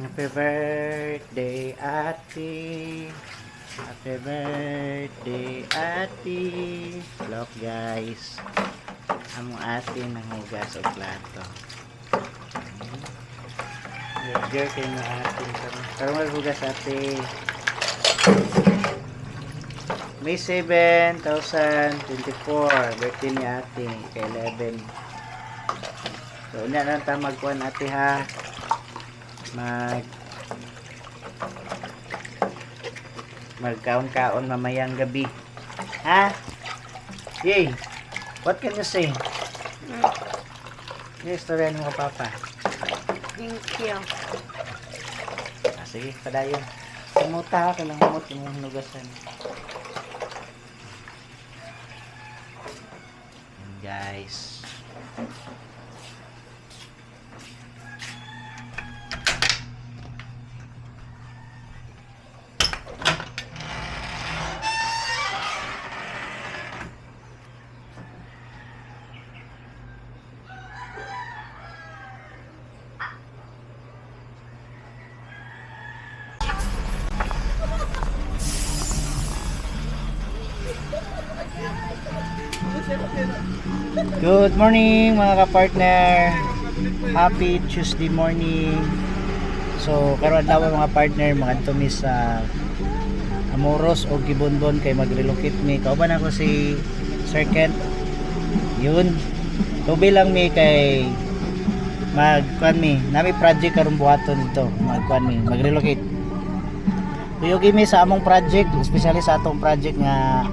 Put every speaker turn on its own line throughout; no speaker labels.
Happy birthday, Ate. Happy birthday, Ate. Look, guys. Among ate nanghugas og plato. Girl kay nga ate. Karon maghugas, ate. May 7, 2024. Birthday ni ate. Kay 11. So, unya na ta magkuan, ate, ha. Magkaon-kaon mamayang gabi. Ha? Yay! What can you say? Yes, istorya mo ka, Papa.
Thank you.
Ah, sige, padayon. Kumuta ka lang humot yung hugasan. Yan, guys. Good morning, mga ka-partner. Happy Tuesday morning. So, karon adlaw, mga partner, mga mi sa Amoros o Gibonbon kay mag-relocate mi. Kauban ako si Sir Kent. Yun. Tubi lang mi kay magkuan mi. Nami project karon buhaton dito. Magkuan mi, mag-relocate. Tuyugi mi sa among project, especially sa atong project nga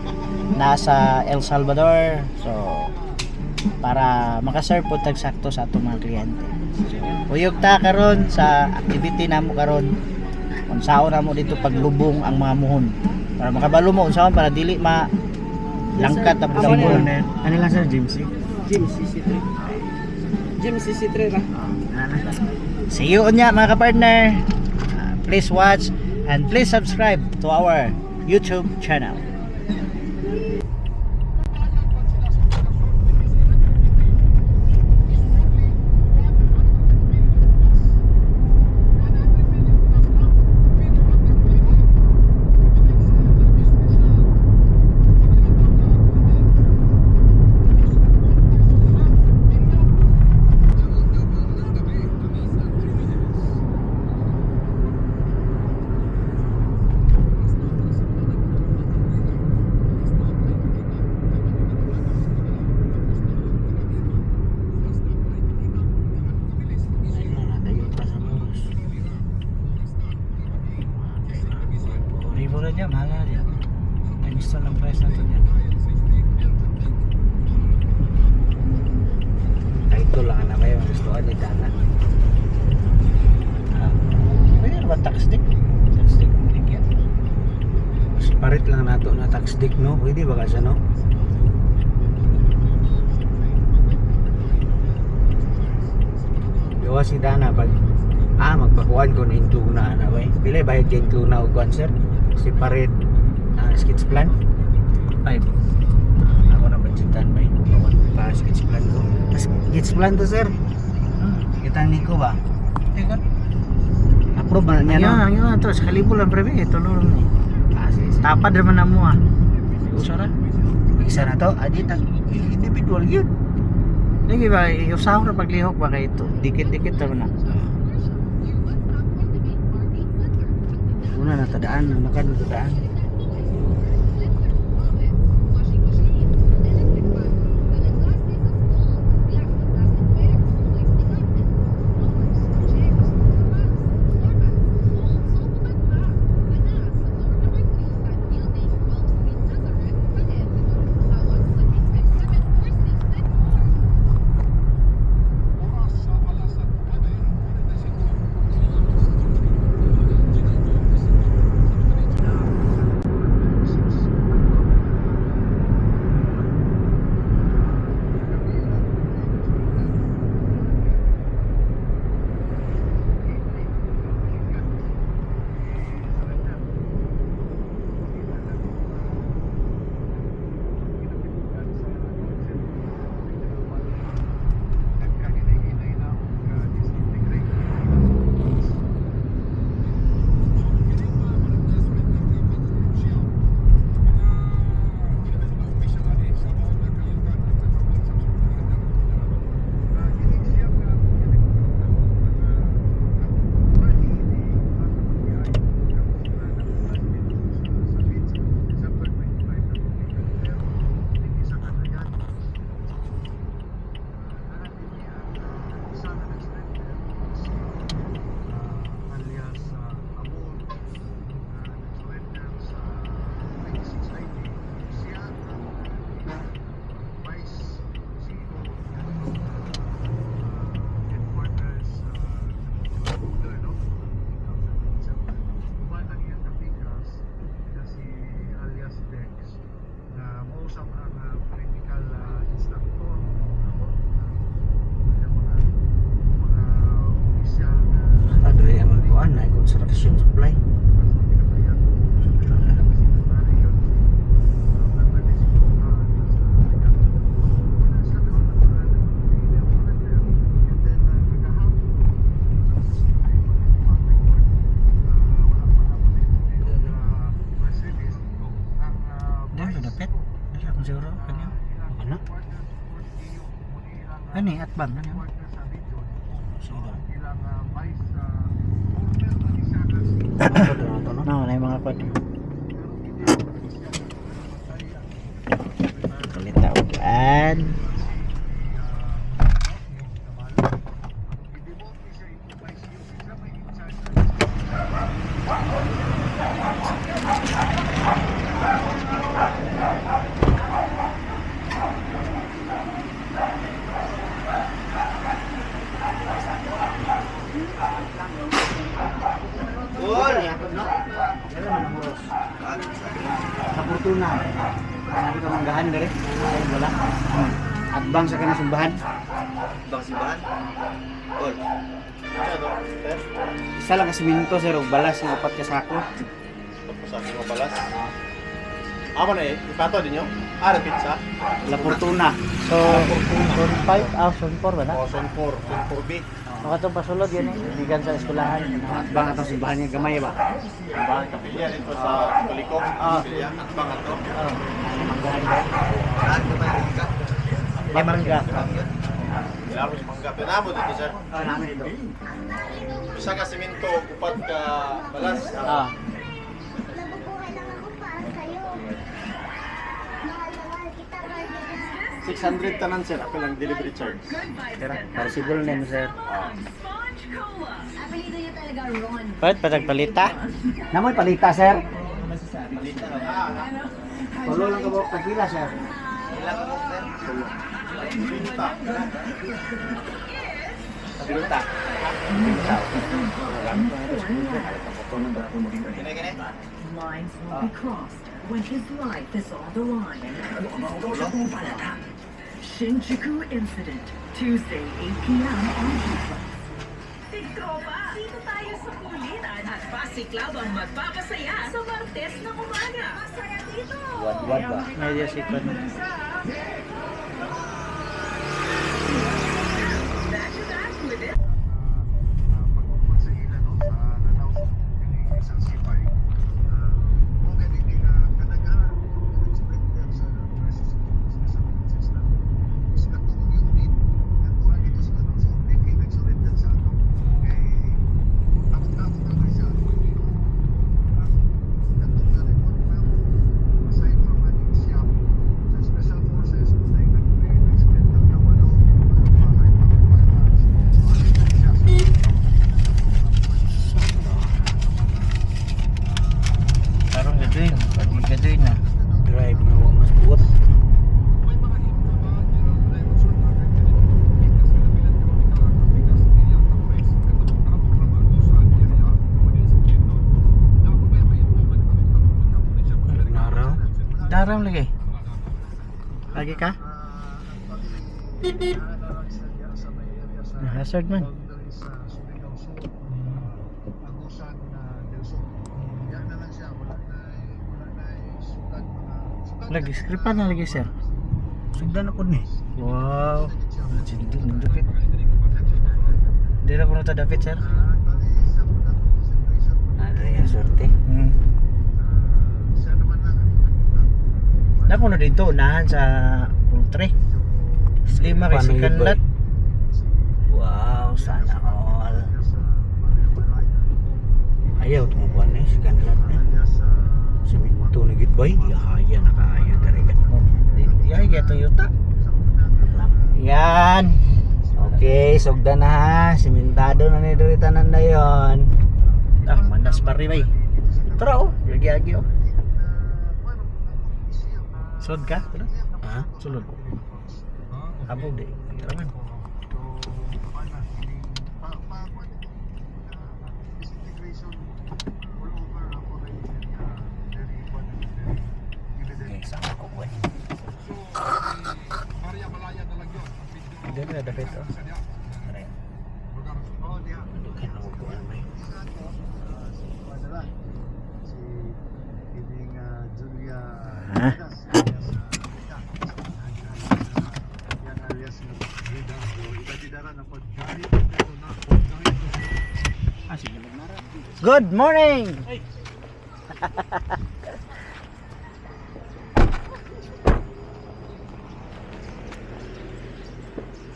nasa El Salvador. So, para makaserve po tag sakto sa atong mga kliyente. So, uyog ta karon sa activity namo karon. Unsaon namo dito paglubong ang mga muhon. Para makabalo mo unsaon para dili ma langkat ang
Amo
muhon.
na.
Ano lang, sir, James?
Gym CC3. Gym CC3 ra.
See you unya, mga kapartner. Please watch and please subscribe to our YouTube channel.
Ayun na, nadayon pa sa Moros.
Rivo na niya, mahal na niya. Ay, gusto lang price na to niya.
Title lang na kayo, gustuhan ni Dana.
Ah, pwede naman tax deck. Tax deck, bigyan.
Mas parit lang nato na tax dick, no? Pwede ba kasi, no? Gawa si Dana pag magpakuan ko na inkluna na ba? Pila bayad kay inkluna og kuan, sir? Si parit sketch plan.
Five.
Ako na budgetan ba? Pa sketch plan ko. Sketch plan to, sir. Kitang ni ko ba?
Teka.
Approve ba na niya, no?
Yan, yan to. Sa kalibo lang, pre. Ito lang eh.
Ah, sige, sige.
Tapad naman na mo ah. Usa ra.
Isa na to, adi tag individual yun.
Lagi ba, usaw ra paglihok ba kay ito? Dikit-dikit naman na.
Una na tadaan, una ka na tadaan.
Atbang na niya.
Sige. Ato na to, no?
No, na yung mga kwan. Palita og an.
Sa Fortuna. Hanapin ka manggahan dere. Ay, wala. Atbang sa kanang simbahan.
Bang simbahan? Tol.
Isa lang ka simento sir og balas nga upat ka sako.
Sa akin balas. Amo na eh, ipato din nyo. Ah, pizza.
La Fortuna.
So, zone 5, ah, zone 4 ba na?
O, zone 4, zone 4B.
Mga itong pasulod yun eh, bigan sa eskwelahan.
Atbang atong simbahan nga gamay ba.
Simbahan kapilya dito sa Katoliko. Kapilya, atbang ato.
Manggahan ba? May mangga.
Kailangan mo si mangga. Pinamo dito, sir.
Ah, namin ito.
Isa ka simento, upat ka balas.
Ah,
Nabubuhay lang ako para sa'yo. Mahal na mahal kita, mahal kita.
600 tanan, sir. Ako lang delivery charge.
Tara, possible na mo sir.
Apelido niya talaga Ron.
Bakit patagpalita?
Namoy palita sir. Tulo lang ka buok pagpila sir. Pinta.
Lines will be crossed when his life is on the line. Shinjuku Incident, Tuesday, 8 p.m. on G+.
Tigtropa! Dito tayo sa kulitan at pasiklab ang magpapasaya sa Martes ng umaga.
Masaya dito!
Wad-wad ba?
Medyo sikot.
Back to back with it.
Pagkumpul sa ila no sa Lanao isang sipay mo gani nga kadaghanan nag-surrender sa versus sa sa na is katong unit kadto dito sa Lanao Sur di kay nag-surrender sa ato kay takot-takot na siya. Ang katong na report na aside from aning siyam sa special forces na nag-surrender na walo ano pa kay siya.
Parang gaduin. Pag gaduin na.
Drive na wa mas buot. Naraw.
Daram lagi. Lagi ka? Hazard man. Lagi script na lagi sir.
Sugdan ako ni.
Wow. Legend nindupit. Di ra kuno ta dapit sir.
Ano yung swerte?
Na kuno dito unahan sa poultry. Lima kay
Paano yun,
second
boy?
lot.
Wow, sana all. Ayaw, tumukuan na eh. Second lot na. Siminto na gid bay. Yahaya, nakaayo talaga.
Yay, kaya Toyota. Yan.
Okay, sugdan na ha. Simentado na ni diri tanan dayon.
Ah, manas pa rin bay. Tara oh, lagi-agi oh. Sulod ka? Tara.
Ha?
Sulod. Habog di. Tara man.
Okay, sama ko boy.
Hindi na dapit oh.
Dughan na kuan bay.
Ha? Good morning.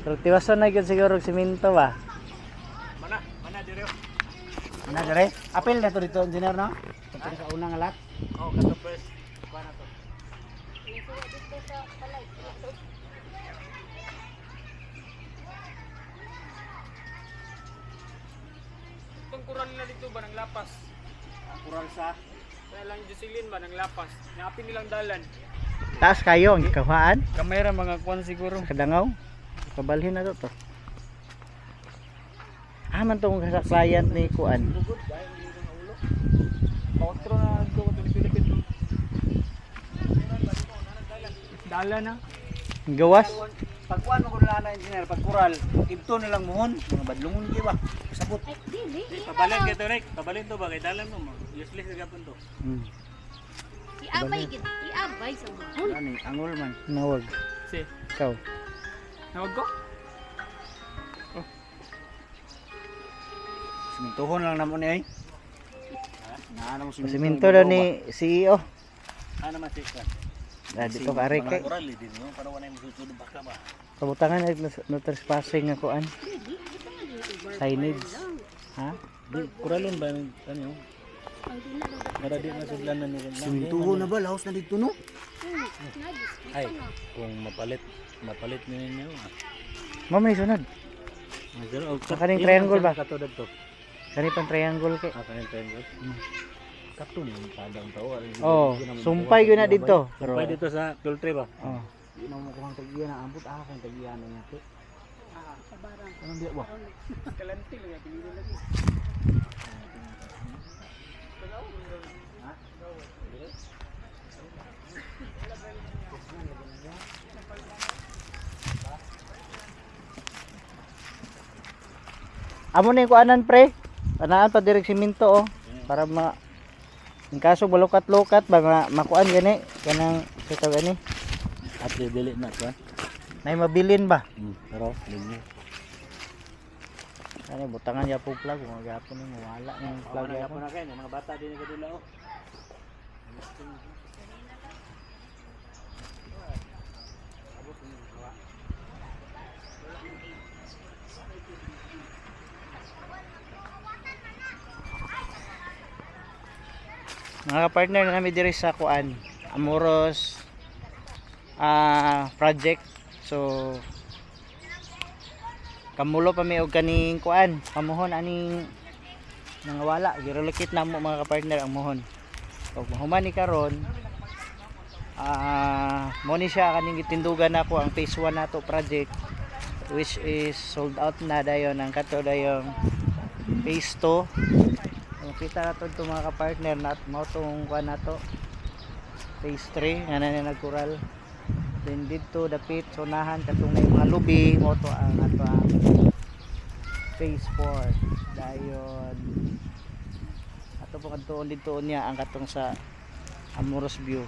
Pero tiwason na gyud siguro og simento ba.
Mana, mana dire.
Ana dire. Apil na to dito engineer no. Ito sa unang lot.
Oh, kato first. Kuha na to.
Itong kural na dito ba ng lapas?
Ang kural sa
Kaya lang Jocelyn ba ng lapas? Naapin nilang dalan.
Taas kayo ang gikahuan.
Kamera mga kuan siguro.
Sa kadangaw. Kabalhin na to to. Ah, man tong sa client ni Kuan.
Otro na ko Pilipino. Dalan na.
Ang gawas.
Pagkuan mo kuno na engineer, pag kural, ibto na lang mohon, mga badlungon gyud ba. Pasabot.
Ay, dili.
Pabalin kay to Rick. Pabalin to ba kay dalan mo mo. Useless na gapon to.
Iabay, gid. Iabay sa mga.
Ani angol man.
Nawag.
Si,
Ikaw.
nawag ko?
Simintuhon lang namo ni ay. Naa na mo siminto.
Siminto daw ni CEO.
Ano man si kuan?
Ah, dito ka aray kay.
Kural eh, din no. Para wala mo susunod baka ba.
Kabutangan ay no trespassing nga kuan. Signage. Ha?
Di kuralon ba ano? Para di masudlan na nila.
Simintuhon na ba laos na dito no?
Ay, kung mapalit, mapalit ni ninyo. Ah.
Mao may sunod.
Sa
kaning triangle ba?
Katulad to.
Kani pang triangle kay.
Ah, kaning triangle. Kato ni padang tao.
Oh, sumpay gyud na dito. Pero
Pwede to sa poultry ba?
oh.
Di na mo kuhang tagiya na ambot ah kang tagiya na niya. Anong di ba?
Kalanti lang yung pinili lagi.
Amo na yung kuanan pre. Anaan pa direk simento oh. Para ma in kaso balukat-lukat ba ma, makuan gani kanang kita gani.
At dili na to.
Nay mabilin ba?
Pero linyo.
Ano butangan ya po plug kung gapon ni mawala ng plug
Plug
yapon.
na kayo, mga bata din ngadula oh.
Mga partner na kami diri sa kuan Amoros project. So kamulo pa mi og kaning kuan, pamuhon aning nangawala, girelocate na mo mga kapartner ang muhon. Og mahuman ni karon mo ni siya kaning gitindugan nako ang phase 1 nato project which is sold out na dayon ang kato dayong phase 2. Makita na to ito mga kapartner na mao tong kuan nato phase 3 nga na na nagkural. Then didto dapit sunahan katong na mga lubi mo to ang ato ang phase 4 dayon ato po kadtuon didto niya ang katong sa Amoros View.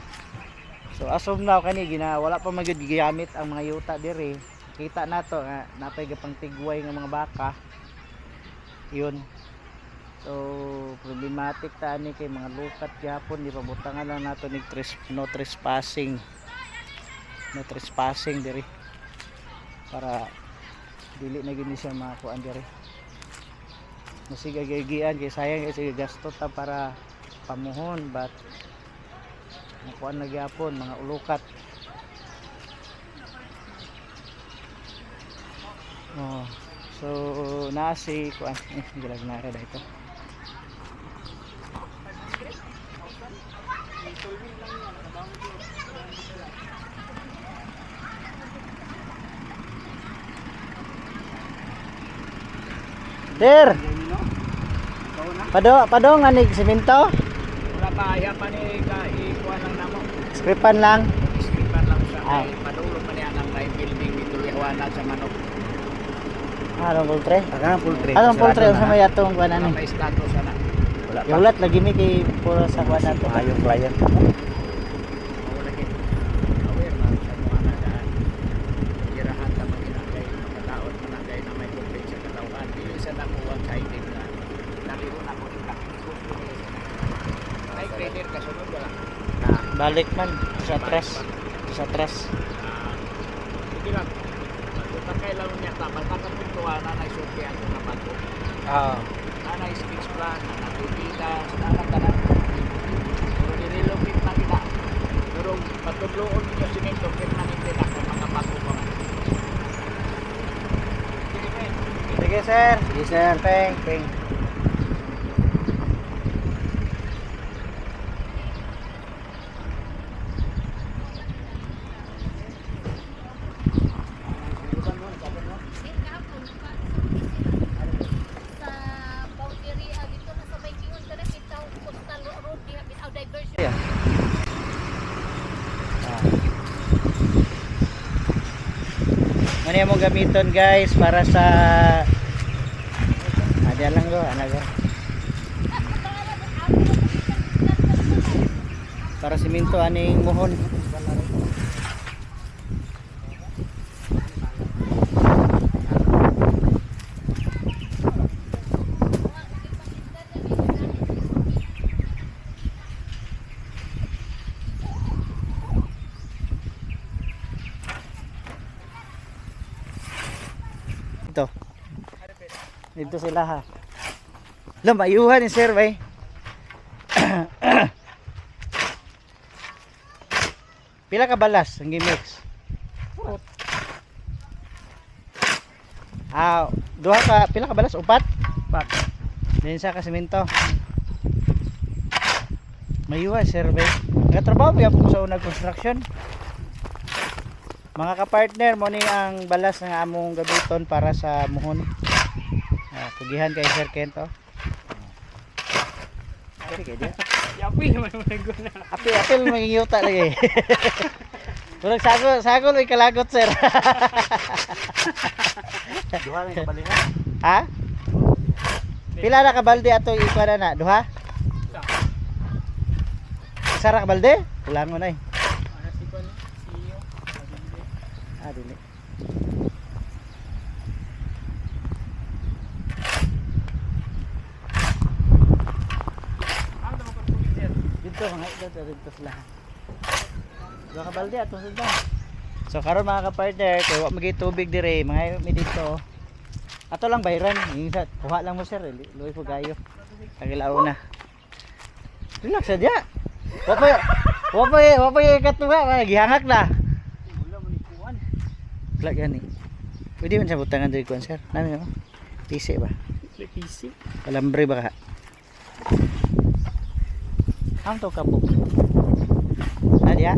So as of now kani gina wala pa magyud gigamit ang mga yuta diri. Kita nato nga napay gapang tigway nga mga baka. Yun. So problematic ta ani kay mga lukat gyapon di pa butangan lang nato ni no trespassing. No trespassing diri. Para dili na gyud ni siya makuan diri. Masigagigian kay sayang kay sige gasto ta para pamuhon but nakuan na gyapon mga ulukat. Oh, so naa si kuan eh gilag na ra ito. Der. Pado pado nga ni simento?
Wala pa iya pa ni ka ikuan lang namo.
Scripan lang.
Iskripan lang sa
Ah.
kay padulo pa niya ang may building dito lihawana sa manok.
Ah, anong poultry?
Anong poultry?
Anong poultry unsa may atong kuan ani?
May status ana. Wala pa.
Yulat lagi mi kay puro sa kuan nato.
Ayong client. Wala kay aware na sa mga nadaan. Girahan ta maginagay makataon managay na may tubig sa katawan. Dili sa nakuha sa itim na nalihon ako ni Takikos. Ay, credit kasunod wala. Na
Balik man sa atras. Sa atras.
Sige lang. Magutang kailangan niya ta basta kapuntuan na naisulti ato na bago.
Ah.
Ana sketch plan, ana tipitas, ana tanan. Pero nirelocate na kita. Pero patudloon ninyo simento permanente na kay mga bago pa man. Sige, men.
Sige, sir. Sige, sir. Peng, peng.
Sa boundary dito na sa may kingon ka na bitaw coastal road diha bitaw diversion.
Yeah. Ah. Ano yung mong gamiton guys para sa Ada lang go, ana go. Para siminto aning muhon. Ito. Dito sila ha. Lam, ayuhan ni sir bay. Pila ka balas ang gimix? Ah, duha ka, pila ka balas? Upat?
Upat.
Din sa kasimento. Mayuha sir bay. Nagatrabaho ba po sa unang construction? Mga kapartner, mo ni ang balas ng among gamiton para sa muhon. Ah, pugihan kay Sir Kento. Okay, kay
Yapi naman mo naguna.
Apil, apil maging yuta lagi. Murag sago, sago may kalagot sir.
Duha lang kabalihan.
Ha? Pila na kabalde ato ikuha na na? Duha? Isa ra kabalde? Kulang mo na eh.
Ano si Kwan? CEO.
Ah, dili.
Ang damo kong tubig sir.
Dito mga dito dito sila. Duha ka balde ato sila. So karon mga ka-partner, kay wa magi tubig dire, mga mi dito. Ato lang bayran, yung isa, kuha lang mo sir, luoy po gayo. Tagilaw na. Relax sa diya. Wa pa wa pa wa pa katuwa, wa gihangak na.
Wala mo ni kuan.
Wala gani. Pwede man sa butangan diri kuan sir. Nami oh. PC ba?
PC.
Alambre ba ka? Ang to kabuk. Ah, diya.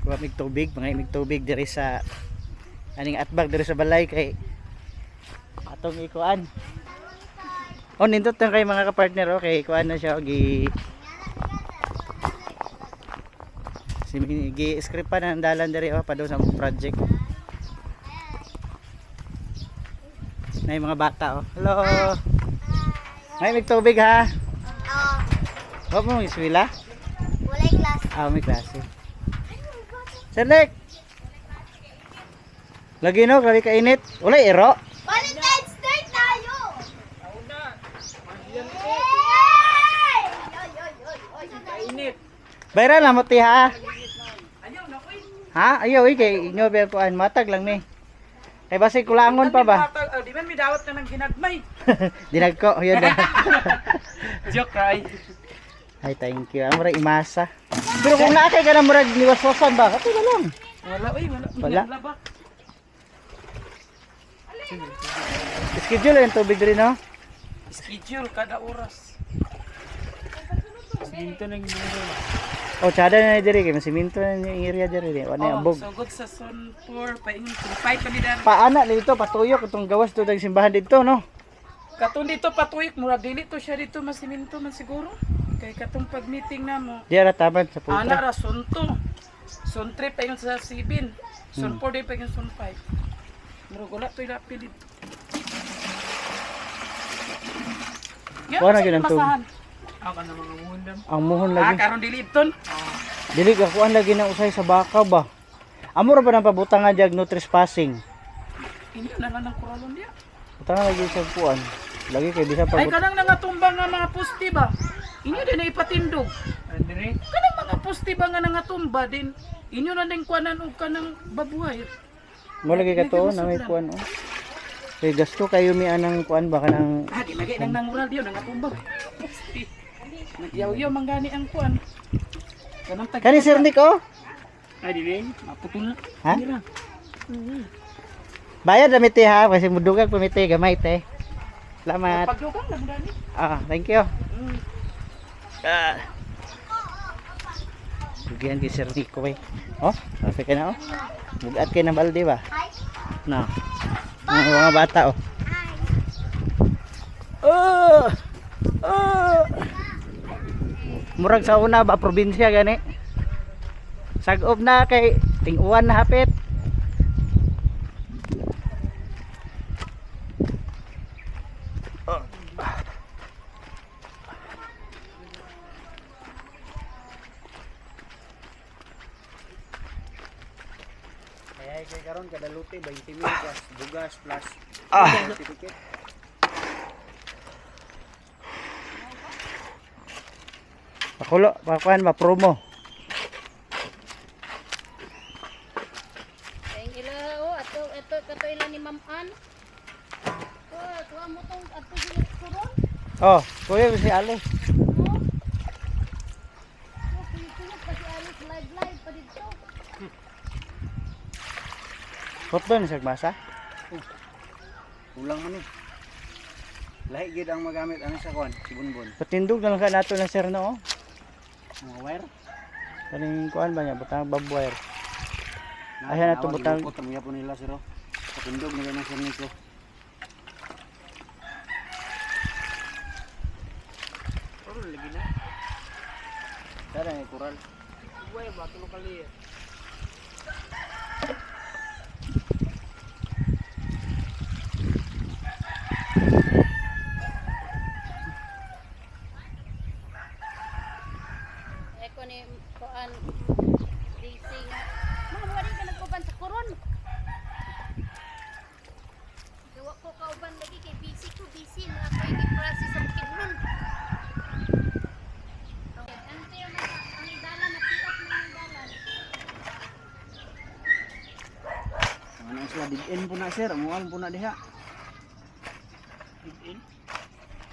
Kuha mig tubig, mga imig tubig diri sa aning atbag diri sa balay kay atong ikuan. Oh, nindot na kay mga kapartner oh, kay ikuan na siya oh, gi si gi script pa na ang dalan diri oh, pa sa among project. Na yung mga bata oh. Hello. May mig tubig ha.
Oo.
Wa mo iswila?
Walay class.
Ah, may klase. Sir Nick! Lagi no, grabe kainit. Wala ero.
Valentine's Day tayo! Yay! Oy, oy, oy, oy.
Init.
Bayra lang mo ti ha.
Ayaw na koy.
Ha? Ayaw eh, kay inyo ba kuan matag lang ni. Kay basi kulangon pa ba?
Oh, di man mi dawat na ng ginagmay.
Dinag ko, yun na.
Joke ay.
Ay, thank you. Ang murag imasa. Pero kung naakay ka na murag niwaswasan ba? Kato na lang.
Wala oy, wala.
Wala.
Wala ba?
Schedule yung tubig rin, no?
Schedule kada oras. Dito nang
O, tsada na ni diri kay masiminto na yung area diri. Wala na
Oh,
ambog.
sugod sa zone 4 paingon zone 5 pa ni dar.
Paana dito patuyok itong gawas to ng simbahan dito, no?
Katong dito patuyok murag dili to siya dito masiminto man siguro. Kay katong pag-meeting na mo.
Di ara taban sa
Ana
putra.
ra zone 2. Zone 3 paingon sa 7. Zone 4 di paingon zone 5. Murag wala to ilapil dito. Nga,
Wala
sa
gyud ang tubig.
masahan. Ako na mga muhundam.
Ang muhon
Ah,
lagi.
karon dili iton.
Dili ka kuan lagi na usay sa baka ba. Amo ra ba nang pabutangan jag no trespassing?
Inyo na lang ang kuralon diya.
Butangan lagi sa kuan. Lagi kay bisa
Ay
pag
kanang nangatumba nga mga poste ba? Inyo din na ipatindog. Andre? Kanang mga Mga poste ba nga nangatumba din inyo na ning kuanan og kanang babuhay.
Mo lagi ka to na may kuan oh. Kay gasto kayo mi anang kuan ba kanang
Ah, di lagi nang nangural diyo nangatumba. Poste. Nagyaw-yaw man gani ang kuan. Kanang tag
Kani Sir Nick oh.
Ay dili, maputol na.
Ha?
Dili ra.
Bayad na miti ha kasi mudugag pa miti gamay te. Salamat.
Pagdugang lang gani.
Ah, thank you.
Mm.
Ah. Sugihan kay Sir Nico eh. Oh, sabi ka na oh. Bugat kay ng balde ba? No. Mga bata oh. Oh! Oh! Murag sa una ba probinsya gani? Sag-ob na kay ting-uwan na hapit.
Kaya kay karon kada luti 20 mil plus bugas plus
Ah.
certificate.
Pakulo, pakuan ba promo.
Ang ila oh, ato ato kato ila ni Ma'am Ann. Oh, tuwa mo tong ato sila turon.
Oh, kuya si Ali.
No? Oh, kuyog pa si Alice live live pa dito.
Putlo ni sa masa.
Kulang man eh. Lahi gid ang magamit ano sa kuan, si Bunbun.
Patindog na lang ka nato na sir no. oh.
Mga wire.
Kaning kuan ba niya butang barbed wire. Ayan na to, butang.
Lupot ang yapon nila sir. oh. Patindog na ganang sir Nico.
Pero lagi na.
Tara ni kural.
Uy, ba tulo kali.
Eko ni kuan DC nga. Ma'am, wala ka nag-uban sa kuron. Gawa ko kauban lagi kay busy ko, busy na ako i-process sa Bukidnon. Until na ang dalan na pick up na ang dalan.
Ano sila dig in po na sir, amuan po na diha.
Dig in.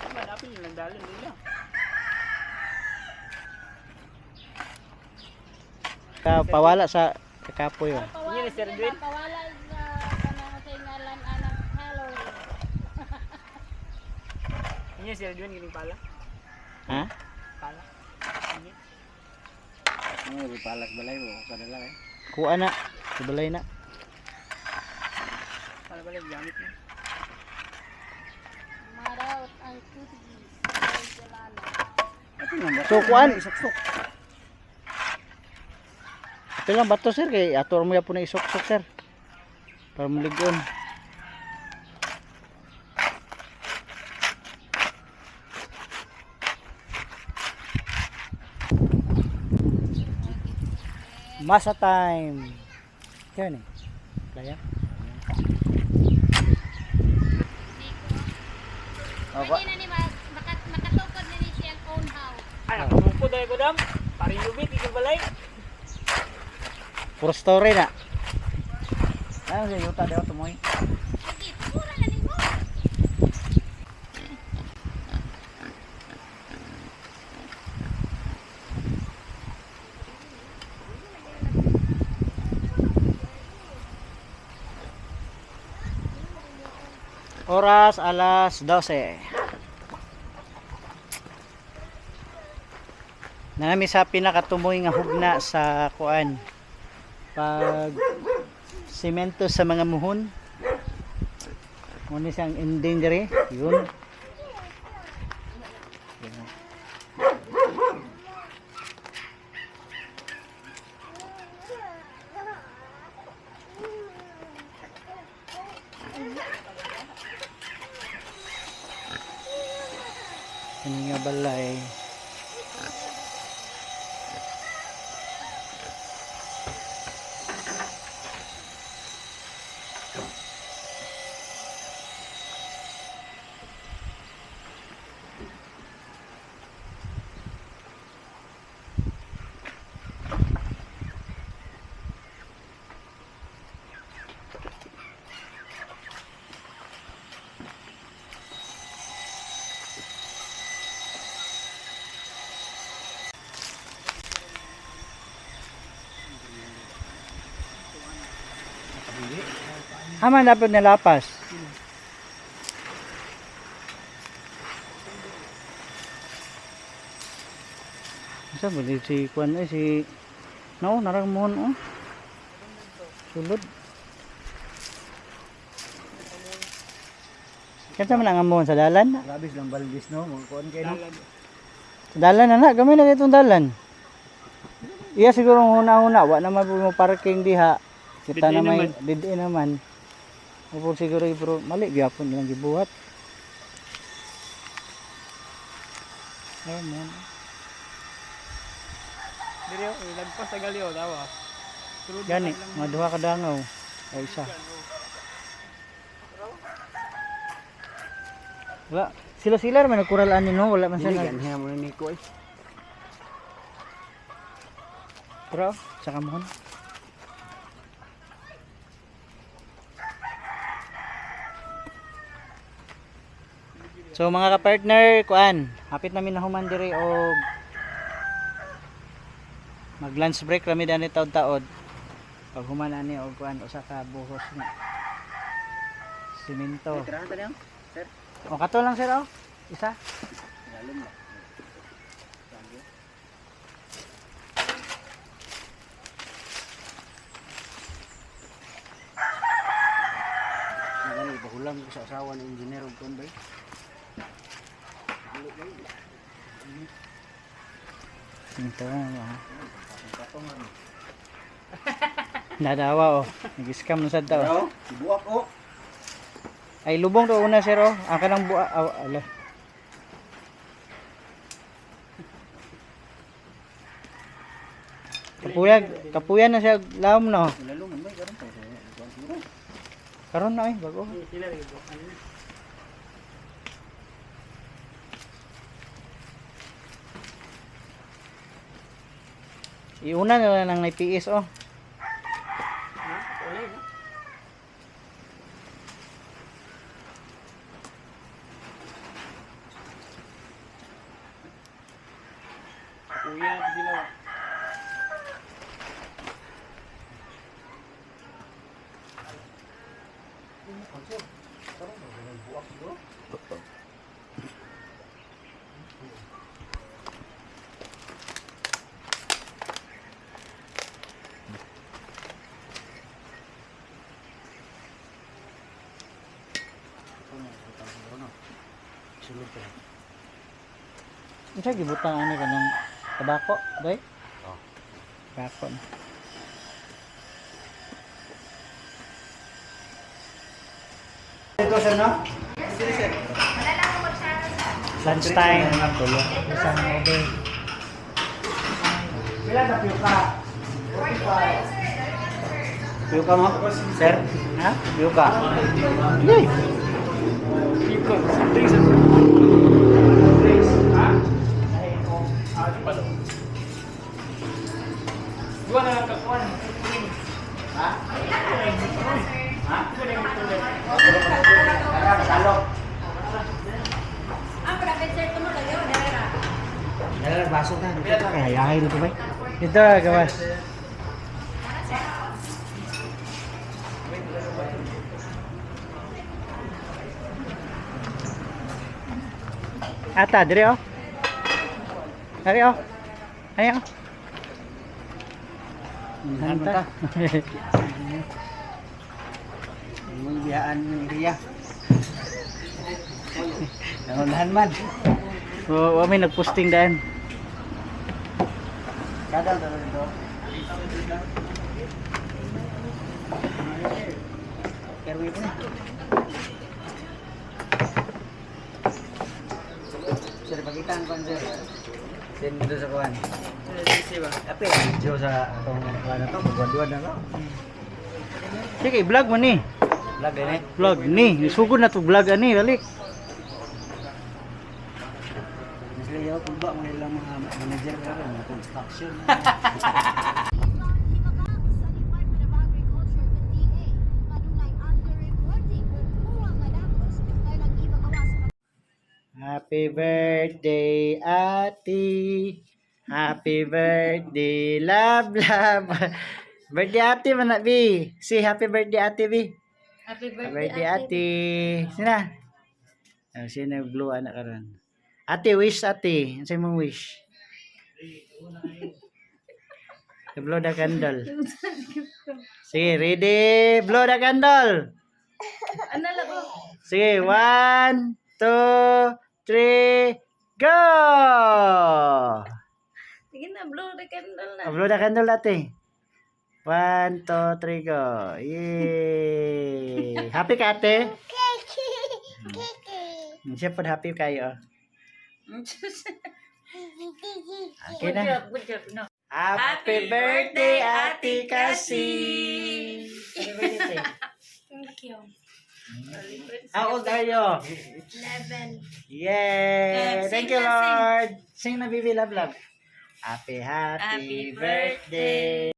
Malapit nilang dalon nila.
Ka pawala sa kakapoy oh.
Pawala,
Hindi, Sir Edwin.
pawala sa kanang sa ngalan anang Halloween.
Inyo Sir Edwin gining pala.
Ha?
Pala. Inyo.
Ano may palas balay mo kadala eh.
Kuha na. Ibalay na.
Pala pala gamit na.
Maraot ang Portuguese. Ay, Delano.
Ato nga ba?
So, kuan.
Isuksok.
Ito lang bato sir kay ato mo yapon na isuksok sir. Para muligon. Masa time. Kaya ni. Kaya?
Apa?
Pwede na ni makatukod na ni siyang own house.
Ay, nakatukod ay ko dam. Paring lubit, ikaw balay.
Puro story na.
Ano sa yuta daw tumoy?
Okay, pura na nimo.
Oras alas 12. Nami sa pinakatumoy nga hugna sa kuan. Pag semento sa mga muhon. Muna siyang ending diri, yun. Kani nga balay. Ama dapat nalapas. Sa ba di si kuan eh si No, narang mohon oh. Sulod. Kansa man ang amon sa dalan?
Grabe silang baldis no, mga kuan kay no.
Sa dalan na na, gamay na itong dalan. Iya siguro ang huna-huna, wa naman po mo parking diha. Kita na may didi naman. Opo siguro pero mali gyapon nilang gibuhat. Ay mo.
Diri oh, lagpas sa galyo dawa.
Gani, mga duha ka dangaw. O isa. Wala. Sila-sila man nagkural ani no, wala man
Dili
sila.
ganhi mo ni ko eh.
Pero sa kamuhon. So mga ka-partner, kuan, hapit namin na human diri og mag lunch break rami dani taod-taod. Pag human ani og kuan usa ka buhos na simento.
Tirahan ta niyo. Sir.
O kato lang sir oh. Isa.
Lalom ba? Gani bahulam ko sa asawa ni engineer og kuan bay.
Ito ah. Nadawa oh. Nag-scam na sad ta oh.
Buak oh.
Ay lubong to una sir oh. Ang kanang buwa aw, ala. Kapuyan, kapuyan na siya lawom no.
Lalom man bay karon pa.
Karon na ay bago.
Sila rin bukan.
Iuna na lang ng PS oh.
Ha? Wala na. Kuya sila.
Unsa gibutang ani kanang tabako, day?
Oh.
Tabako na. Ito sir no? Lunch time. Isang order. Pila na piyuka?
Piyuka mo? Sir?
Ha?
Piyuka.
Yay!
Dua na lang kakuan.
Ah, private sir, tumo kayo. Dara.
Dala baso na. Kaya ay dito bay.
Ito, gawas. Ata, dire oh. Dari oh. Ayo. Anta.
Imong biyaan ng area. Naunahan man.
Oh, may nagposting daan.
Kada dala dito. Pero ito na. Sir, pakita ang kuan sir. Send dito sa kuan. Ape, video sa atong kuan na to, pagwaduan na to.
Sige, vlog mo ni.
Vlog din eh.
Vlog ni. Nisugod na to vlog ani, dali.
Sila yaw pulba mga ilang mga manager karon mga construction.
Sa Department of Agriculture the DA, kanunay underreporting kung kuwang nga datos kay nag-ibakawas
Happy birthday, Ate. Happy birthday, love, love. Birthday ate man na, B. Say happy birthday, Ate B.
Happy
Happy
birthday,
birthday, Ate. Sina? Oh, sino blue anak karon? Ate, wish, ate. Ano mong wish? Blow the candle. Sige, ready? Blow the candle.
Ano lang ko?
Sige, one, two, three, go!
Sige na, blow the candle na.
Oh, blow the candle, ate. One, two, three, go. Yay! Happy ka, ate? Siya po happy kayo. Okay
Good
na.
job, good job. No.
Happy birthday, Ate Cassie! Happy birthday.
Thank you.
How old are you?
11.
Yay!
Yeah,
Thank
sing
you,
na, sing.
Lord! Sing na, baby. Love, love. Happy, happy
Happy
birthday.